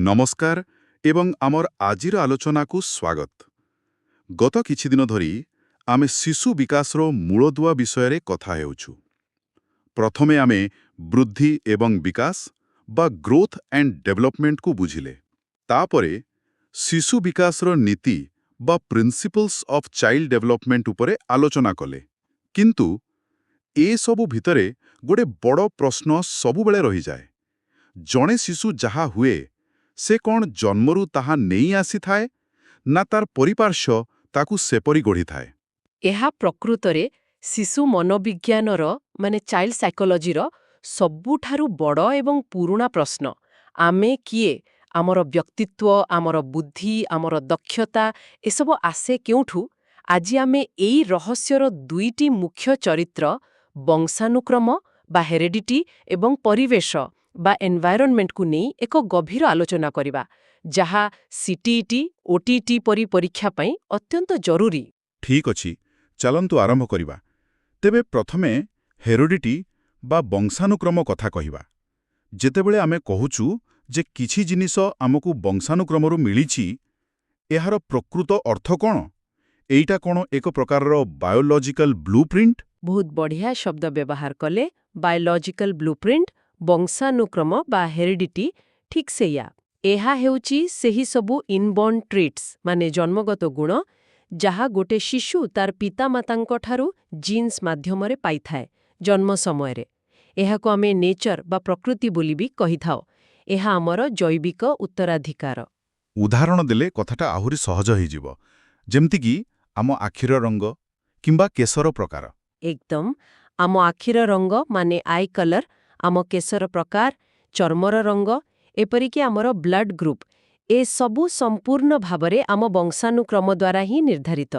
ନମସ୍କାର ଏବଂ ଆମର ଆଜିର ଆଲୋଚନାକୁ ସ୍ୱାଗତ। ଗତ କିଛି ଦିନ ଧରି ଆମେ ଶିଶୁ ବିକାଶର ମୂଳଦୁଆ ବିଷୟରେ କଥା ହେଉଛୁ। ପ୍ରଥମେ ଆମେ ବୃଦ୍ଧି ଏବଂ ବିକାଶ ବା ଗ୍ରୋଥ୍ ଆଣ୍ଡ ଡେଭଲପମେଣ୍ଟକୁ ବୁଝିଲେ। ତାପରେ ଶିଶୁ ବିକାଶର ନୀତି ବା ପ୍ରିନ୍ସିପଲ୍ସ ଅଫ୍ ଚାଇଲ୍ଡ ଡେଭଲପମେଣ୍ଟ ଉପରେ ଆଲୋଚନା କଲେ। କିନ୍ତୁ ଏସବୁ ଭିତରେ ଗୋଟେ ବଡ଼ ପ୍ରଶ୍ନ ସବୁବେଳେ ରହିଯାଏ। ଜଣେ ଶିଶୁ ଯାହା ହୁଏ, ସେ କ'ଣ ଜନ୍ମରୁ ତାହା ନେଇ ଆସିଥାଏ ନା ତାର ପରିପାର୍ଶ୍ୱ ତାକୁ ସେପରି ଗଢ଼ିଥାଏ? ଏହା ପ୍ରକୃତରେ ଶିଶୁ ମନୋବିଜ୍ଞାନର, ମାନେ ଚାଇଲ୍ଡ ସାଇକୋଲୋଜିର ସବୁଠାରୁ ବଡ଼ ଏବଂ ପୁରୁଣା ପ୍ରଶ୍ନ। ଆମେ କିଏ? ଆମର ବ୍ୟକ୍ତିତ୍ୱ, ଆମର ବୁଦ୍ଧି, ଆମର ଦକ୍ଷତା, ଏସବୁ ଆସେ କେଉଁଠୁ? ଆଜି ଆମେ ଏଇ ରହସ୍ୟର ଦୁଇଟି ମୁଖ୍ୟ ଚରିତ୍ର, ବଂଶାନୁକ୍ରମ ବା ହେରେଡିଟି ଏବଂ ପରିବେଶ ବା ଏନଭାୟରନମେଣ୍ଟକୁ ନେଇ ଏକ ଗଭୀର ଆଲୋଚନା କରିବା, ଯାହା ସିଟିଇଟି, ଓଟିଇଟି ପରି ପରୀକ୍ଷା ପାଇଁ ଅତ୍ୟନ୍ତ ଜରୁରୀ। ଠିକ୍ ଅଛି, ଚାଲନ୍ତୁ ଆରମ୍ଭ କରିବା। ତେବେ ପ୍ରଥମେ ହେରୋଡିଟି ବା ବଂଶାନୁକ୍ରମ କଥା କହିବା। ଯେତେବେଳେ ଆମେ କହୁଛୁ ଯେ କିଛି ଜିନିଷ ଆମକୁ ବଂଶାନୁକ୍ରମରୁ ମିଳିଛି, ଏହାର ପ୍ରକୃତ ଅର୍ଥ କ'ଣ? ଏଇଟା କ'ଣ ଏକ ପ୍ରକାରର ବାୟୋଲଜିକାଲ ବ୍ଲୁପ୍ରିଣ୍ଟ? ବହୁତ ବଢ଼ିଆ ଶବ୍ଦ ବ୍ୟବହାର କଲେ, ବାୟୋଲଜିକାଲ ବ୍ଲୁପ୍ରିଣ୍ଟ। ବଂଶାନୁକ୍ରମ ବା ହେରିଡିଟି ଠିକ୍ ସେଇଆ। ଏହା ହେଉଛି ସେହି ସବୁ ଇନବର୍ନ ଟ୍ରେଟ୍ସ, ମାନେ ଜନ୍ମଗତ ଗୁଣ, ଯାହା ଗୋଟେ ଶିଶୁ ତାର ପିତାମାତାଙ୍କଠାରୁ ଜିନ୍ସ ମାଧ୍ୟମରେ ପାଇଥାଏ ଜନ୍ମ ସମୟରେ। ଏହାକୁ ଆମେ ନେଚର ବା ପ୍ରକୃତି ବୋଲି ବି କହିଥାଉ। ଏହା ଆମର ଜୈବିକ ଉତ୍ତରାଧିକାର। ଉଦାହରଣ ଦେଲେ କଥାଟା ଆହୁରି ସହଜ ହେଇଯିବ। ଯେମିତିକି ଆମ ଆଖିର ରଙ୍ଗ କିମ୍ବା କେଶର ପ୍ରକାର। ଏକଦମ। ଆମ ଆଖିର ରଙ୍ଗ, ମାନେ I colour, ଆମ କେଶର ପ୍ରକାର, ଚର୍ମର ରଙ୍ଗ, ଏପରିକି ଆମର ବ୍ଲଡ୍ ଗ୍ରୁପ୍, ଏସବୁ ସମ୍ପୂର୍ଣ୍ଣ ଭାବରେ ଆମ ବଂଶାନୁକ୍ରମ ଦ୍ୱାରା ହିଁ ନିର୍ଦ୍ଧାରିତ।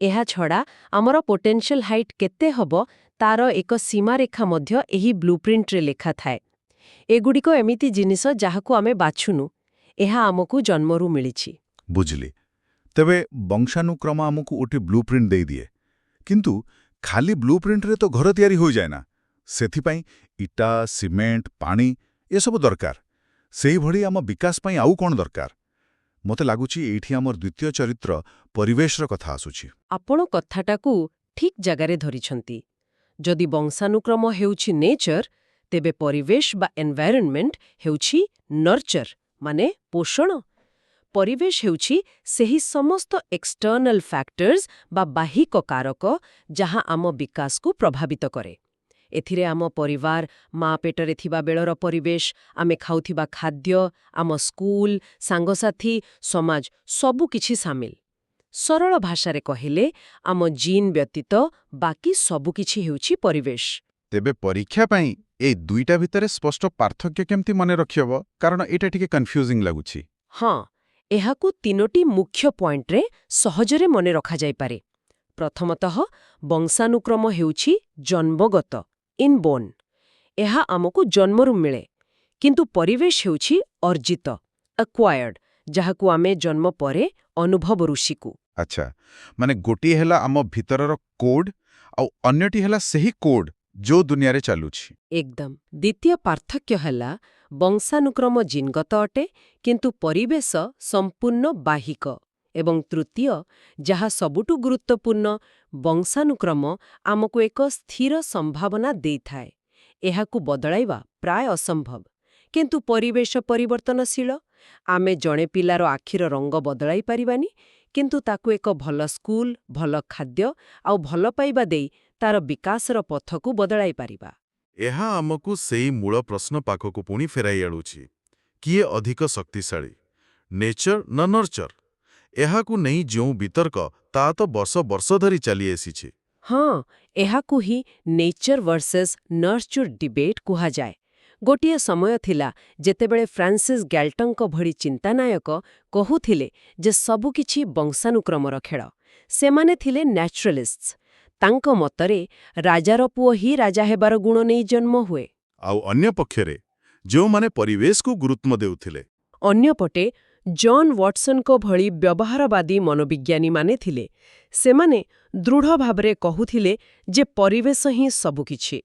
ଏହା ଛଡ଼ା ଆମର ପୋଟେନ୍ସିଆଲ ହାଇଟ୍ କେତେ ହେବ, ତାର ଏକ ସୀମାରେଖା ମଧ୍ୟ ଏହି ବ୍ଲୁପ୍ରିଣ୍ଟରେ ଲେଖା ଥାଏ। ଏଗୁଡ଼ିକ ଏମିତି ଜିନିଷ ଯାହାକୁ ଆମେ ବାଛୁନୁ, ଏହା ଆମକୁ ଜନ୍ମରୁ ମିଳିଛି। ବୁଝିଲି। ତେବେ ବଂଶାନୁକ୍ରମ ଆମକୁ ଗୋଟେ ବ୍ଲୁପ୍ରିଣ୍ଟ ଦେଇଦିଏ। କିନ୍ତୁ ଖାଲି ବ୍ଲୁପ୍ରିଣ୍ଟରେ ତ ଘର ତିଆରି ହୋଇଯାଏ ନା। ସେଥିପାଇଁ ଇଟା, ସିମେଣ୍ଟ, ପାଣି ଏସବୁ ଦରକାର। ସେଇଭଳି ଆମ ବିକାଶ ପାଇଁ ଆଉ କ'ଣ ଦରକାର? ମୋତେ ଲାଗୁଛି ଏଇଠି ଆମର ଦ୍ୱିତୀୟ ଚରିତ୍ର ପରିବେଶର କଥା ଆସୁଛି। ଆପଣ କଥାଟାକୁ ଠିକ୍ ଜାଗାରେ ଧରିଛନ୍ତି। ଯଦି ବଂଶାନୁକ୍ରମ ହେଉଛି ନେଚର, ତେବେ ପରିବେଶ ବା ଏନଭାୟରନମେଣ୍ଟ ହେଉଛି ନର୍ଚର, ମାନେ ପୋଷଣ। ପରିବେଶ ହେଉଛି ସେହି ସମସ୍ତ ଏକ୍ସଟର୍ନାଲ ଫ୍ୟାକ୍ଟର୍ସ ବା ବାହ୍ୟିକ କାରକ, ଯାହା ଆମ ବିକାଶକୁ ପ୍ରଭାବିତ କରେ। ଏଥିରେ ଆମ ପରିବାର, ମା ପେଟରେ ଥିବା ବେଳର ପରିବେଶ, ଆମେ ଖାଉଥିବା ଖାଦ୍ୟ, ଆମ ସ୍କୁଲ, ସାଙ୍ଗସାଥୀ, ସମାଜ, ସବୁ କିଛି ସାମିଲ। ସରଳ ଭାଷାରେ କହିଲେ, ଆମ ଜିନ୍ ବ୍ୟତୀତ ବାକି ସବୁକିଛି ହେଉଛି ପରିବେଶ। ତେବେ ପରୀକ୍ଷା ପାଇଁ ଏଇ ଦୁଇଟା ଭିତରେ ସ୍ପଷ୍ଟ ପାର୍ଥକ୍ୟ କେମିତି ମନେ ରଖିହେବ? କାରଣ ଏଇଟା ଟିକେ କନଫ୍ୟୁଜିଂ ଲାଗୁଛି। ହଁ, ଏହାକୁ ତିନୋଟି ମୁଖ୍ୟ ପଏଣ୍ଟରେ ସହଜରେ ମନେ ରଖାଯାଇପାରେ। ପ୍ରଥମତଃ, ବଂଶାନୁକ୍ରମ ହେଉଛି ଜନ୍ମଗତ, ଇନବୋର୍ନ। ଏହା ଆମକୁ ଜନ୍ମରୁ ମିଳେ। କିନ୍ତୁ ପରିବେଶ ହେଉଛି ଅର୍ଜିତ, ଆକ୍ୱାୟାର୍ଡ, ଯାହାକୁ ଆମେ ଜନ୍ମ ପରେ ଅନୁଭବରୁ ଶିଖୁ। ଆଚ୍ଛା, ମାନେ ଗୋଟିଏ ହେଲା ଆମ ଭିତରର କୋଡ୍ ଆଉ ଅନ୍ୟଟି ହେଲା ସେହି କୋଡ୍ ଯୋଉ ଦୁନିଆରେ ଚାଲୁଛି। ଏକଦମ। ଦ୍ୱିତୀୟ ପାର୍ଥକ୍ୟ ହେଲା, ବଂଶାନୁକ୍ରମ ଜିନ୍ଗତ ଅଟେ, କିନ୍ତୁ ପରିବେଶ ସମ୍ପୂର୍ଣ୍ଣ ବାହ୍ୟିକ। ଏବଂ ତୃତୀୟ, ଯାହା ସବୁଠୁ ଗୁରୁତ୍ୱପୂର୍ଣ୍ଣ, ବଂଶାନୁକ୍ରମ ଆମକୁ ଏକ ସ୍ଥିର ସମ୍ଭାବନା ଦେଇଥାଏ। ଏହାକୁ ବଦଳାଇବା ପ୍ରାୟ ଅସମ୍ଭବ। କିନ୍ତୁ ପରିବେଶ ପରିବର୍ତ୍ତନଶୀଳ। ଆମେ ଜଣେ ପିଲାର ଆଖିର ରଙ୍ଗ ବଦଳାଇ ପାରିବାନି, କିନ୍ତୁ ତାକୁ ଏକ ଭଲ ସ୍କୁଲ, ଭଲ ଖାଦ୍ୟ ଆଉ ଭଲ ପାଇବା ଦେଇ ତାର ବିକାଶର ପଥକୁ ବଦଳାଇ ପାରିବା। ଏହା ଆମକୁ ସେଇ ମୂଳ ପ୍ରଶ୍ନ ପାଖକୁ ପୁଣି ଫେରାଇ ଆଣୁଛି। କିଏ ଅଧିକ ଶକ୍ତିଶାଳୀ, ନେଚର ନା ନର୍ଚର? ଏହାକୁ ନେଇ ଯେଉଁ ବିତର୍କ, ତାହା ତ ବର୍ଷ ବର୍ଷ ଧରି ଚାଲିଆସିଛି। ହଁ, ଏହାକୁ ହିଁ ନେଚର ଭର୍ସେସ୍ ନର୍ଚର ଡିବେଟ୍ କୁହାଯାଏ। ଗୋଟିଏ ସମୟ ଥିଲା ଯେତେବେଳେ ଫ୍ରାନ୍ସିସ୍ ଗ୍ୟାଲ୍ଟଙ୍କ ଭଳି ଚିନ୍ତାନାୟକ କହୁଥିଲେ ଯେ ସବୁକିଛି ବଂଶାନୁକ୍ରମର ଖେଳ। ସେମାନେ ଥିଲେ ନ୍ୟାଚୁରାଲିଷ୍ଟସ୍। ତାଙ୍କ ମତରେ ରାଜାର ପୁଅ ହିଁ ରାଜା ହେବାର ଗୁଣ ନେଇ ଜନ୍ମ ହୁଏ। ଆଉ ଅନ୍ୟ ପକ୍ଷରେ ଯେଉଁମାନେ ପରିବେଶକୁ ଗୁରୁତ୍ୱ ଦେଉଥିଲେ? ଅନ୍ୟପଟେ ଜନ୍ ୱାଟସନଙ୍କ ଭଳି ବ୍ୟବହାରବାଦୀ ମନୋବିଜ୍ଞାନୀମାନେ ଥିଲେ। ସେମାନେ ଦୃଢ଼ ଭାବରେ କହୁଥିଲେ ଯେ ପରିବେଶ ହିଁ ସବୁକିଛି।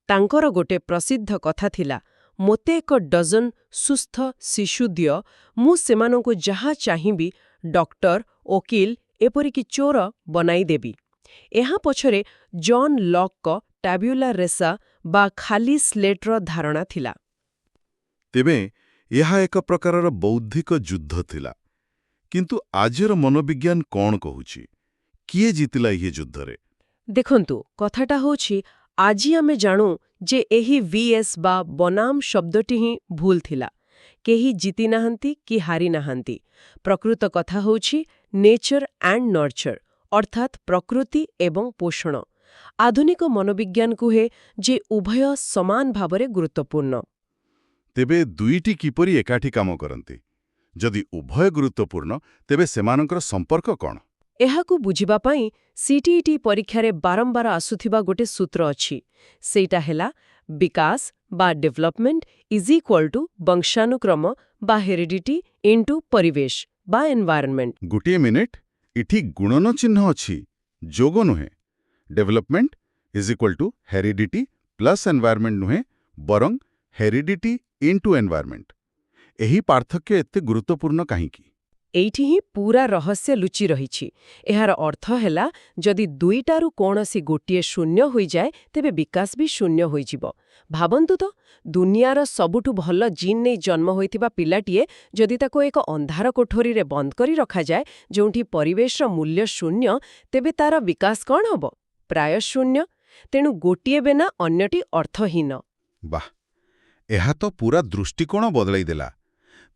ତାଙ୍କର ଗୋଟେ ପ୍ରସିଦ୍ଧ କଥା ଥିଲା, ମୋତେ ଏକ ଡଜନ ସୁସ୍ଥ ଶିଶୁ ଦିଅ, ମୁଁ ସେମାନଙ୍କୁ ଯାହା ଚାହିଁବି, ଡକ୍ଟର, ଓକିଲ, ଏପରିକି ଚୋର ବନାଇଦେବି। ଏହା ପଛରେ ଜନ୍ ଲକ୍ଙ୍କ ଟାବ୍ୟୁଲା ରେସା ବା ଖାଲି ସ୍ଲେଟ୍ର ଧାରଣା ଥିଲା। ତେବେ ଏହା ଏକ ପ୍ରକାରର ବୌଦ୍ଧିକ ଯୁଦ୍ଧ ଥିଲା। କିନ୍ତୁ ଆଜିର ମନୋବିଜ୍ଞାନ କ'ଣ କହୁଛି? କିଏ ଜିତିଲା ଏହି ଯୁଦ୍ଧରେ? ଦେଖନ୍ତୁ, କଥାଟା ହେଉଛି, ଆଜି ଆମେ ଜାଣୁ ଯେ ଏହି ଭିଏସ୍ ବା ବନାମ ଶବ୍ଦଟି ହିଁ ଭୁଲ ଥିଲା। କେହି ଜିତି ନାହାନ୍ତି କି ହାରି ନାହାନ୍ତି। ପ୍ରକୃତ କଥା ହେଉଛି ନେଚର ଆଣ୍ଡ ନର୍ଚର, ଅର୍ଥାତ୍ ପ୍ରକୃତି ଏବଂ ପୋଷଣ। ଆଧୁନିକ ମନୋବିଜ୍ଞାନ କୁହେ ଯେ ଉଭୟ ସମାନ ଭାବରେ ଗୁରୁତ୍ୱପୂର୍ଣ୍ଣ। ତେବେ ଦୁଇଟି କିପରି ଏକାଠି କାମ କରନ୍ତି? ଯଦି ଉଭୟ ଗୁରୁତ୍ୱପୂର୍ଣ୍ଣ, ତେବେ ସେମାନଙ୍କର ସମ୍ପର୍କ କ'ଣ? ଏହାକୁ ବୁଝିବା ପାଇଁ ସିଟିଇଟି ପରୀକ୍ଷାରେ ବାରମ୍ବାର ଆସୁଥିବା ଗୋଟେ ସୂତ୍ର ଅଛି। ସେଇଟା ହେଲା ବିକାଶ ବା ଡେଭଲପମେଣ୍ଟ is equal to ବଂଶାନୁକ୍ରମ ବା ହେରିଡିଟି ଇଣ୍ଟୁ ପରିବେଶ ବା ଏନଭାୟରନମେଣ୍ଟ। ଗୋଟିଏ ମିନିଟ୍, ଏଠି ଗୁଣନ ଚିହ୍ନ ଅଛି, ଯୋଗ ନୁହେଁ। Development is equal to heredity plus environment ନୁହେଁ, ବରଂ ହେରିଡିଟି ଇଣ୍ଟୁ ଏନଭାୟରନମେଣ୍ଟ। ଏହି ପାର୍ଥକ୍ୟ ଏତେ ଗୁରୁତ୍ୱପୂର୍ଣ୍ଣ କାହିଁକି? ଏଇଠି ହିଁ ପୂରା ରହସ୍ୟ ଲୁଚି ରହିଛି। ଏହାର ଅର୍ଥ ହେଲା, ଯଦି ଦୁଇଟାରୁ କୌଣସି ଗୋଟିଏ ଶୂନ୍ୟ ହୋଇଯାଏ, ତେବେ ବିକାଶ ବି ଶୂନ୍ୟ ହୋଇଯିବ। ଭାବନ୍ତୁ ତ, ଦୁନିଆର ସବୁଠୁ ଭଲ ଜିନ୍ ନେଇ ଜନ୍ମ ହୋଇଥିବା ପିଲାଟିଏ, ଯଦି ତାକୁ ଏକ ଅନ୍ଧାର କୋଠରୀରେ ବନ୍ଦ କରି ରଖାଯାଏ, ଯେଉଁଠି ପରିବେଶର ମୂଲ୍ୟ ଶୂନ୍ୟ, ତେବେ ତାର ବିକାଶ କ'ଣ ହେବ? ପ୍ରାୟ ଶୂନ୍ୟ। ତେଣୁ ଗୋଟିଏ ବିନା ଅନ୍ୟଟି ଅର୍ଥହୀନ। ବାଃ, ଏହା ତ ପୂରା ଦୃଷ୍ଟିକୋଣ ବଦଳାଇ ଦେଲା।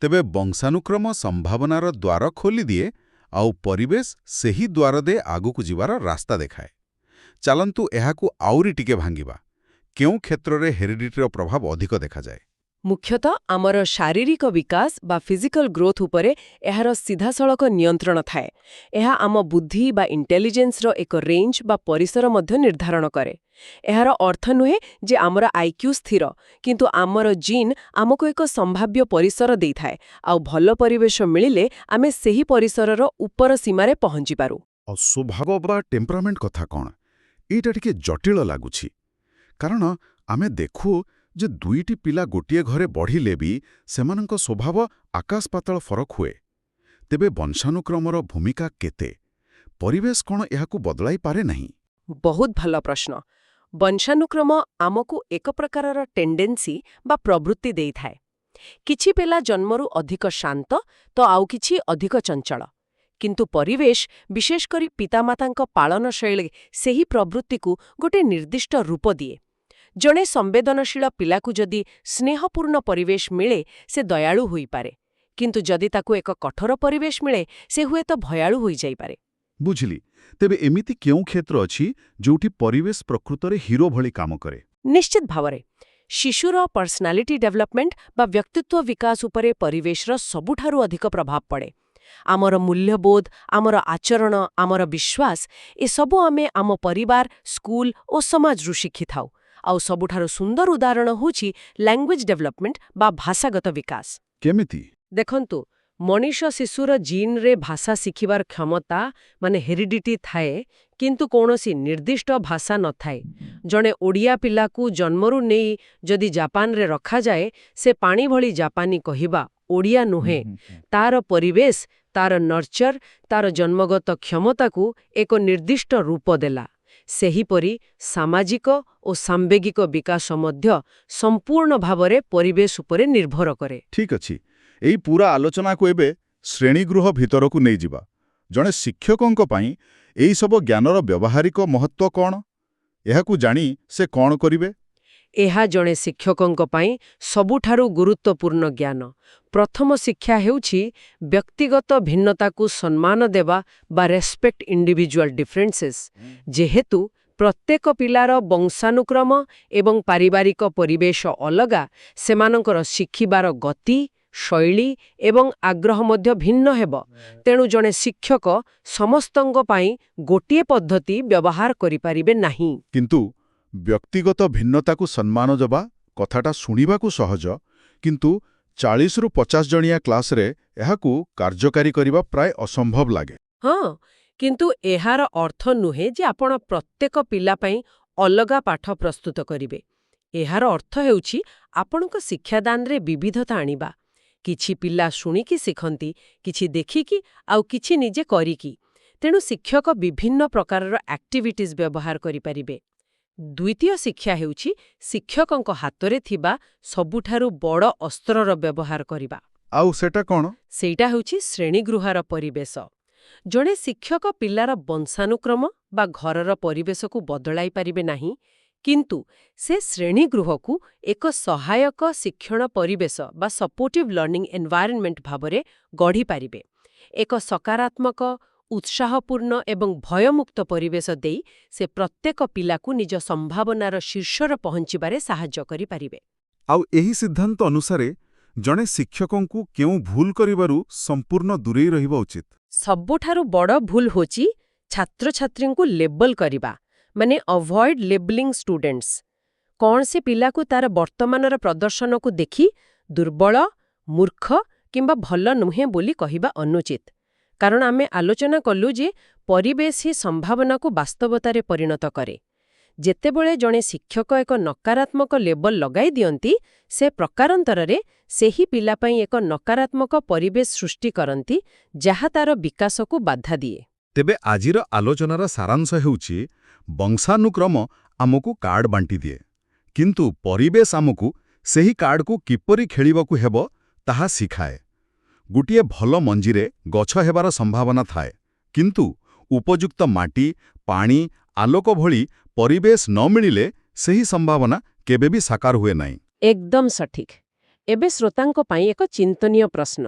ତେବେ ବଂଶାନୁକ୍ରମ ସମ୍ଭାବନାର ଦ୍ୱାର ଖୋଲିଦିଏ, ଆଉ ପରିବେଶ ସେହି ଦ୍ୱାର ଦେଇ ଆଗକୁ ଯିବାର ରାସ୍ତା ଦେଖାଏ। ଚାଲନ୍ତୁ ଏହାକୁ ଆହୁରି ଟିକେ ଭାଙ୍ଗିବା। କେଉଁ କ୍ଷେତ୍ରରେ ହେରିଡିଟିର ପ୍ରଭାବ ଅଧିକ ଦେଖାଯାଏ? ମୁଖ୍ୟତଃ ଆମର ଶାରୀରିକ ବିକାଶ ବା ଫିଜିକାଲ ଗ୍ରୋଥ ଉପରେ ଏହାର ସିଧାସଳଖ ନିୟନ୍ତ୍ରଣ ଥାଏ। ଏହା ଆମ ବୁଦ୍ଧି ବା ଇଣ୍ଟେଲିଜେନ୍ସର ଏକ ରେଞ୍ଜ ବା ପରିସର ମଧ୍ୟ ନିର୍ଦ୍ଧାରଣ କରେ। ଏହାର ଅର୍ଥ ନୁହେଁ ଯେ ଆମର ଆଇକ୍ୟୁ ସ୍ଥିର, କିନ୍ତୁ ଆମର ଜିନ୍ ଆମକୁ ଏକ ସମ୍ଭାବ୍ୟ ପରିସର ଦେଇଥାଏ, ଆଉ ଭଲ ପରିବେଶ ମିଳିଲେ ଆମେ ସେହି ପରିସରର ଉପର ସୀମାରେ ପହଞ୍ଚିପାରୁ। ଆଉ ସ୍ୱଭାବ ବା ଟେମ୍ପରାମେଣ୍ଟ କଥା କ'ଣ? ଏଇଟା ଟିକେ ଜଟିଳ ଲାଗୁଛି, କାରଣ ଆମେ ଦେଖୁ ଯେ ଦୁଇଟି ପିଲା ଗୋଟିଏ ଘରେ ବଢ଼ିଲେ ବି ସେମାନଙ୍କ ସ୍ୱଭାବ ଆକାଶ ପାତାଳ ଫରକ ହୁଏ। ତେବେ ବଂଶାନୁକ୍ରମର ଭୂମିକା କେତେ? ପରିବେଶ କ'ଣ ଏହାକୁ ବଦଳାଇ ପାରେ ନାହିଁ? ବହୁତ ଭଲ ପ୍ରଶ୍ନ। ବଂଶାନୁକ୍ରମ ଆମକୁ ଏକ ପ୍ରକାରର ଟେଣ୍ଡେନ୍ସି ବା ପ୍ରବୃତ୍ତି ଦେଇଥାଏ। କିଛି ପିଲା ଜନ୍ମରୁ ଅଧିକ ଶାନ୍ତ ତ ଆଉ କିଛି ଅଧିକ ଚଞ୍ଚଳ। କିନ୍ତୁ ପରିବେଶ, ବିଶେଷ କରି ପିତାମାତାଙ୍କ ପାଳନ ଶୈଳୀ, ସେହି ପ୍ରବୃତ୍ତିକୁ ଗୋଟେ ନିର୍ଦ୍ଦିଷ୍ଟ ରୂପ ଦିଏ। ଜଣେ ସମ୍ବେଦନଶୀଳ ପିଲାକୁ ଯଦି ସ୍ନେହପୂର୍ଣ୍ଣ ପରିବେଶ ମିଳେ, ସେ ଦୟାଳୁ ହୋଇପାରେ। କିନ୍ତୁ ଯଦି ତାକୁ ଏକ କଠୋର ପରିବେଶ ମିଳେ, ସେ ହୁଏତ ଭୟାଳୁ ହୋଇଯାଇପାରେ। ବୁଝିଲି। ତେବେ ଏମିତି କେଉଁ କ୍ଷେତ୍ର ଅଛି ଯୋଉଠି ପରିବେଶ ପ୍ରକୃତରେ ହିରୋ ଭଳି କାମ କରେ? ନିଶ୍ଚିତ ଭାବରେ। ଶିଶୁର ପର୍ସନାଲିଟି ଡେଭଲପମେଣ୍ଟ ବା ବ୍ୟକ୍ତିତ୍ୱ ବିକାଶ ଉପରେ ପରିବେଶର ସବୁଠାରୁ ଅଧିକ ପ୍ରଭାବ ପଡ଼େ। ଆମର ମୂଲ୍ୟବୋଧ, ଆମର ଆଚରଣ, ଆମର ବିଶ୍ୱାସ, ଏସବୁ ଆମେ ଆମ ପରିବାର, ସ୍କୁଲ ଓ ସମାଜରୁ ଶିଖିଥାଉ। ଆଉ ସବୁଠାରୁ ସୁନ୍ଦର ଉଦାହରଣ ହେଉଛି ଲାଙ୍ଗୁଏଜ ଡେଭଲପମେଣ୍ଟ ବା ଭାଷାଗତ ବିକାଶ। କେମିତି? ଦେଖନ୍ତୁ, ମଣିଷ ଶିଶୁର ଜିନ୍ରେ ଭାଷା ଶିଖିବାର କ୍ଷମତା ମାନେ ହେରିଡିଟି ଥାଏ, କିନ୍ତୁ କୌଣସି ନିର୍ଦ୍ଦିଷ୍ଟ ଭାଷା ନଥାଏ। ଜଣେ ଓଡ଼ିଆ ପିଲାକୁ ଜନ୍ମରୁ ନେଇ ଯଦି ଜାପାନରେ ରଖାଯାଏ, ସେ ପାଣି ଭଳି ଜାପାନୀ କହିବ, ଓଡ଼ିଆ ନୁହେଁ। ତାର ପରିବେଶ, ତାର ନର୍ଚର, ତାର ଜନ୍ମଗତ କ୍ଷମତାକୁ ଏକ ନିର୍ଦ୍ଦିଷ୍ଟ ରୂପ ଦେଲା। ସେହିପରି ସାମାଜିକ ଓ ସାଂବେଗିକ ବିକାଶ ମଧ୍ୟ ସମ୍ପୂର୍ଣ୍ଣ ଭାବରେ ପରିବେଶ ଉପରେ ନିର୍ଭର କରେ। ଠିକ୍ ଅଛି, ଏଇ ପୂରା ଆଲୋଚନାକୁ ଏବେ ଶ୍ରେଣୀଗୃହ ଭିତରକୁ ନେଇଯିବା। ଜଣେ ଶିକ୍ଷକଙ୍କ ପାଇଁ ଏଇସବୁ ଜ୍ଞାନର ବ୍ୟବହାରିକ ମହତ୍ତ୍ୱ କ'ଣ? ଏହାକୁ ଜାଣି ସେ କ'ଣ କରିବେ? ଏହା ଜଣେ ଶିକ୍ଷକଙ୍କ ପାଇଁ ସବୁଠାରୁ ଗୁରୁତ୍ୱପୂର୍ଣ୍ଣ ଜ୍ଞାନ। ପ୍ରଥମ ଶିକ୍ଷା ହେଉଛି ବ୍ୟକ୍ତିଗତ ଭିନ୍ନତାକୁ ସମ୍ମାନ ଦେବା ବା ରେସ୍ପେକ୍ଟ ଇଣ୍ଡିଭିଜୁଆଲ ଡିଫରେନ୍ସେସ୍। ଯେହେତୁ ପ୍ରତ୍ୟେକ ପିଲାର ବଂଶାନୁକ୍ରମ ଏବଂ ପାରିବାରିକ ପରିବେଶ ଅଲଗା, ସେମାନଙ୍କର ଶିଖିବାର ଗତି, ଶୈଳୀ ଏବଂ ଆଗ୍ରହ ମଧ୍ୟ ଭିନ୍ନ ହେବ। ତେଣୁ ଜଣେ ଶିକ୍ଷକ ସମସ୍ତଙ୍କ ପାଇଁ ଗୋଟିଏ ପଦ୍ଧତି ବ୍ୟବହାର କରିପାରିବେ ନାହିଁ। କିନ୍ତୁ ବ୍ୟକ୍ତିଗତ ଭିନ୍ନତାକୁ ସମ୍ମାନ ଦେବା କଥାଟା ଶୁଣିବାକୁ ସହଜ, କିନ୍ତୁ 40ରୁ 50 ଜଣିଆ କ୍ଲାସରେ ଏହାକୁ କାର୍ଯ୍ୟକାରୀ କରିବା ପ୍ରାୟ ଅସମ୍ଭବ ଲାଗେ। ହଁ, କିନ୍ତୁ ଏହାର ଅର୍ଥ ନୁହେଁ ଯେ ଆପଣ ପ୍ରତ୍ୟେକ ପିଲା ପାଇଁ ଅଲଗା ପାଠ ପ୍ରସ୍ତୁତ କରିବେ। ଏହାର ଅର୍ଥ ହେଉଛି ଆପଣଙ୍କ ଶିକ୍ଷାଦାନରେ ବିବିଧତା ଆଣିବା। କିଛି ପିଲା ଶୁଣିକି ଶିଖନ୍ତି, କିଛି ଦେଖିକି, ଆଉ କିଛି ନିଜେ କରିକି। ତେଣୁ ଶିକ୍ଷକ ବିଭିନ୍ନ ପ୍ରକାରର ଆକ୍ଟିଭିଟିଜ୍ ବ୍ୟବହାର କରିପାରିବେ। ଦ୍ୱିତୀୟ ଶିକ୍ଷା ହେଉଛି ଶିକ୍ଷକଙ୍କ ହାତରେ ଥିବା ସବୁଠାରୁ ବଡ଼ ଅସ୍ତ୍ରର ବ୍ୟବହାର କରିବା। ଆଉ ସେଟା କ'ଣ? ସେଇଟା ହେଉଛି ଶ୍ରେଣୀଗୃହର ପରିବେଶ। ଜଣେ ଶିକ୍ଷକ ପିଲାର ବଂଶାନୁକ୍ରମ ବା ଘରର ପରିବେଶକୁ ବଦଳାଇ ପାରିବେ ନାହିଁ, କିନ୍ତୁ ସେ ଶ୍ରେଣୀଗୃହକୁ ଏକ ସହାୟକ ଶିକ୍ଷଣ ପରିବେଶ ବା ସପୋର୍ଟିଭ୍ ଲର୍ଣ୍ଣିଂ ଏନ୍ଭାୟରନମେଣ୍ଟ ଭାବରେ ଗଢ଼ିପାରିବେ। ଏକ ସକାରାତ୍ମକ, ଉତ୍ସାହପୂର୍ଣ୍ଣ ଏବଂ ଭୟମୁକ୍ତ ପରିବେଶ ଦେଇ ସେ ପ୍ରତ୍ୟେକ ପିଲାକୁ ନିଜ ସମ୍ଭାବନାର ଶୀର୍ଷରେ ପହଞ୍ଚିବାରେ ସାହାଯ୍ୟ କରିପାରିବେ। ଆଉ ଏହି ସିଦ୍ଧାନ୍ତ ଅନୁସାରେ ଜଣେ ଶିକ୍ଷକଙ୍କୁ କେଉଁ ଭୁଲ କରିବାରୁ ସମ୍ପୂର୍ଣ୍ଣ ଦୂରେଇ ରହିବା ଉଚିତ? ସବୁଠାରୁ ବଡ଼ ଭୁଲ ହେଉଛି ଛାତ୍ରଛାତ୍ରୀଙ୍କୁ ଲେବଲ କରିବା, ମାନେ ଆଭଏଡ୍ ଲେବଲିଂ ଷ୍ଟୁଡେଣ୍ଟସ୍। କୌଣସି ପିଲାକୁ ତାର ବର୍ତ୍ତମାନର ପ୍ରଦର୍ଶନକୁ ଦେଖି ଦୁର୍ବଳ, ମୂର୍ଖ କିମ୍ବା ଭଲ ନୁହେଁ ବୋଲି କହିବା ଅନୁଚିତ। କାରଣ ଆମେ ଆଲୋଚନା କଲୁ ଯେ ପରିବେଶ ହିଁ ସମ୍ଭାବନାକୁ ବାସ୍ତବତାରେ ପରିଣତ କରେ। ଯେତେବେଳେ ଜଣେ ଶିକ୍ଷକ ଏକ ନକାରାତ୍ମକ ଲେବଲ ଲଗାଇ ଦିଅନ୍ତି, ସେ ପ୍ରକାରାନ୍ତରରେ ସେହି ପିଲା ପାଇଁ ଏକ ନକାରାତ୍ମକ ପରିବେଶ ସୃଷ୍ଟି କରନ୍ତି, ଯାହା ତାର ବିକାଶକୁ ବାଧା ଦିଏ। ତେବେ ଆଜିର ଆଲୋଚନାର ସାରାଂଶ ହେଉଛି, ବଂଶାନୁକ୍ରମ ଆମକୁ କାର୍ଡ ବାଣ୍ଟିଦିଏ, କିନ୍ତୁ ପରିବେଶ ଆମକୁ ସେହି କାର୍ଡକୁ କିପରି ଖେଳିବାକୁ ହେବ ତାହା ଶିଖାଏ। ଗୋଟିଏ ଭଲ ମଞ୍ଜିରେ ଗଛ ହେବାର ସମ୍ଭାବନା ଥାଏ, କିନ୍ତୁ ଉପଯୁକ୍ତ ମାଟି, ପାଣି, ଆଲୋକ ଭଳି ପରିବେଶ ନ ମିଳିଲେ ସେହି ସମ୍ଭାବନା କେବେ ବି ସାକାର ହୁଏ ନାହିଁ। ଏକଦମ ସଠିକ୍। ଏବେ ଶ୍ରୋତାଙ୍କ ପାଇଁ ଏକ ଚିନ୍ତନୀୟ ପ୍ରଶ୍ନ।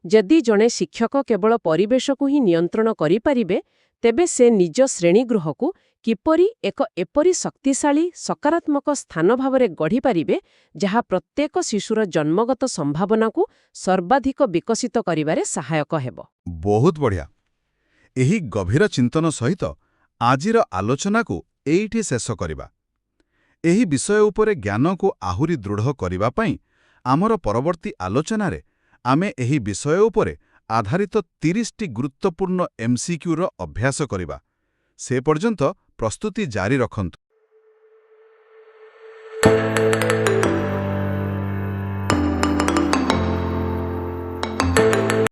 ଯଦି ଜଣେ ଶିକ୍ଷକ କେବଳ ପରିବେଶକୁ ହିଁ ନିୟନ୍ତ୍ରଣ କରିପାରିବେ, ତେବେ ସେ ନିଜ ଶ୍ରେଣୀଗୃହକୁ କିପରି ଏକ ଏପରି ଶକ୍ତିଶାଳୀ, ସକାରାତ୍ମକ ସ୍ଥାନ ଭାବରେ ଗଢ଼ିପାରିବେ, ଯାହା ପ୍ରତ୍ୟେକ ଶିଶୁର ଜନ୍ମଗତ ସମ୍ଭାବନାକୁ ସର୍ବାଧିକ ବିକଶିତ କରିବାରେ ସହାୟକ ହେବ? ବହୁତ ବଢ଼ିଆ। ଏହି ଗଭୀର ଚିନ୍ତନ ସହିତ ଆଜିର ଆଲୋଚନାକୁ ଏଇଠି ଶେଷ କରିବା। ଏହି ବିଷୟ ଉପରେ ଜ୍ଞାନକୁ ଆହୁରି ଦୃଢ଼ କରିବା ପାଇଁ ଆମର ପରବର୍ତ୍ତୀ ଆଲୋଚନାରେ ଆମେ ଏହି ବିଷୟ ଉପରେ ଆଧାରିତ 30ଟି ଗୁରୁତ୍ୱପୂର୍ଣ୍ଣ ଏମ୍ସିକ୍ୟୁର ଅଭ୍ୟାସ କରିବା। ସେ ପର୍ଯ୍ୟନ୍ତ ପ୍ରସ୍ତୁତି ଜାରି ରଖନ୍ତୁ।